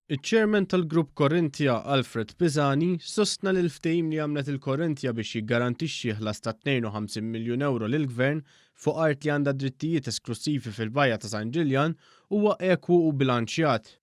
Iċ-Chairman tal-Grupp Corinthia, Alfred Pisani, sostna li l-ftehim li għamlet il-Corinthia biex jiggarantixxi ħlas ta' 52 miljun ewro lill-Gvern fuq art li għandha drittijiet esklussivi fil-Bajja ta' San Ġiljan huwa ekwu u bilanċjat.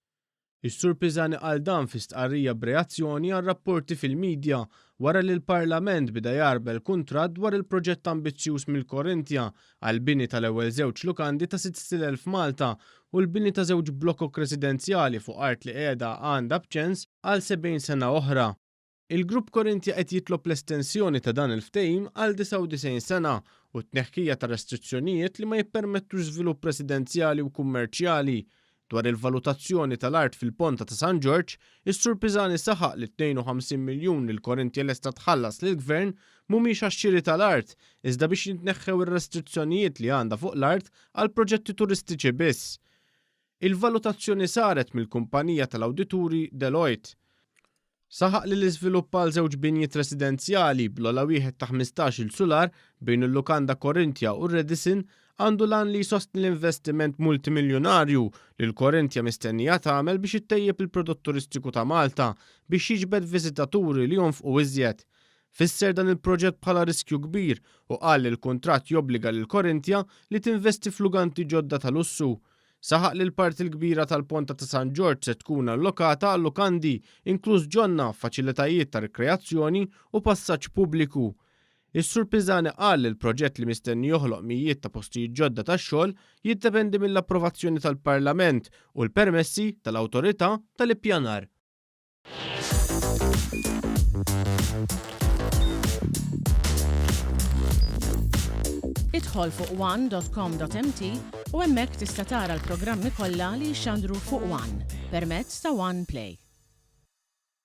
Is-Sur Pisani qal dan fi stqarrija b'reazzjoni għal rapporti fil-midja wara li l-Parlament beda jgħarbel kuntratt dwar il-proġett ambizzjuż mill-Corinthia għall-bini tal-ewwel żewġ lukandi ta' sitt stilel f'Malta u l-bini ta' żewġ blokok residenzjali fuq art li qiegħda għandha b'ċens għal 70 sena oħra. Il-Grupp Corinthia qed jitlob l-estensjoni ta' dan il-ftehim għal 99 sena u t-tneħħija ta' restrizzjonijiet li ma jippermettux żvilupp residenzjali u kummerċjali. Dwar il-valutazzjoni tal-art fil-Ponta ta' San Ġorġ, is-Sur Pisani saħaq li t-52 miljun li l-Corinthia lesta tħallas lill-Gvern mhumiex għax-xiri tal-art, iżda biex jitneħħew ir-restrizzjonijiet li għandha fuq l-art għal proġetti turistiċi biss. Il-valutazzjoni saret mill-kumpanija tal-awdituri Deloitte. Saħaq li l-iżvilupp għal żewġ binjiet residenzjali bl-ogħla wieħed ta' 15-il sular bejn il-Lukanda Corinthia u r-Radisson għandu l-għan li jsostni l-investiment multimiljunarju li l-Corinthia mistennija tagħmel biex ittejjeb il-prodott turistiku ta' Malta biex jiġbed viżitaturi li jonfqu iżjed. Fisser dan il-proġett bħala riskju kbir u qal li l-kuntratt jobbliga lil Corinthia li tinvesti f'luganti ġodda ta' lussu. Saħaq li l-parti l-kbira tal-Ponta ta' San Ġorġ se tkun allokata għal lukandi, inkluż ġonna, faċilitajiet ta' rikreazzjoni u passaġġ pubbliku. Is-Sur Pisani qal li l-proġett li mistenni joħloq mijiet ta' postijiet ġodda ta' xogħol jiddependi mill-approvazzjoni tal-Parlament u l-permessi tal-Awtorità tal-Ippjanar. Idħol fuq one.com.mt u hemmhekk tista' tara l-programmi kollha li jixxandru fuq One permezz ta' One Play.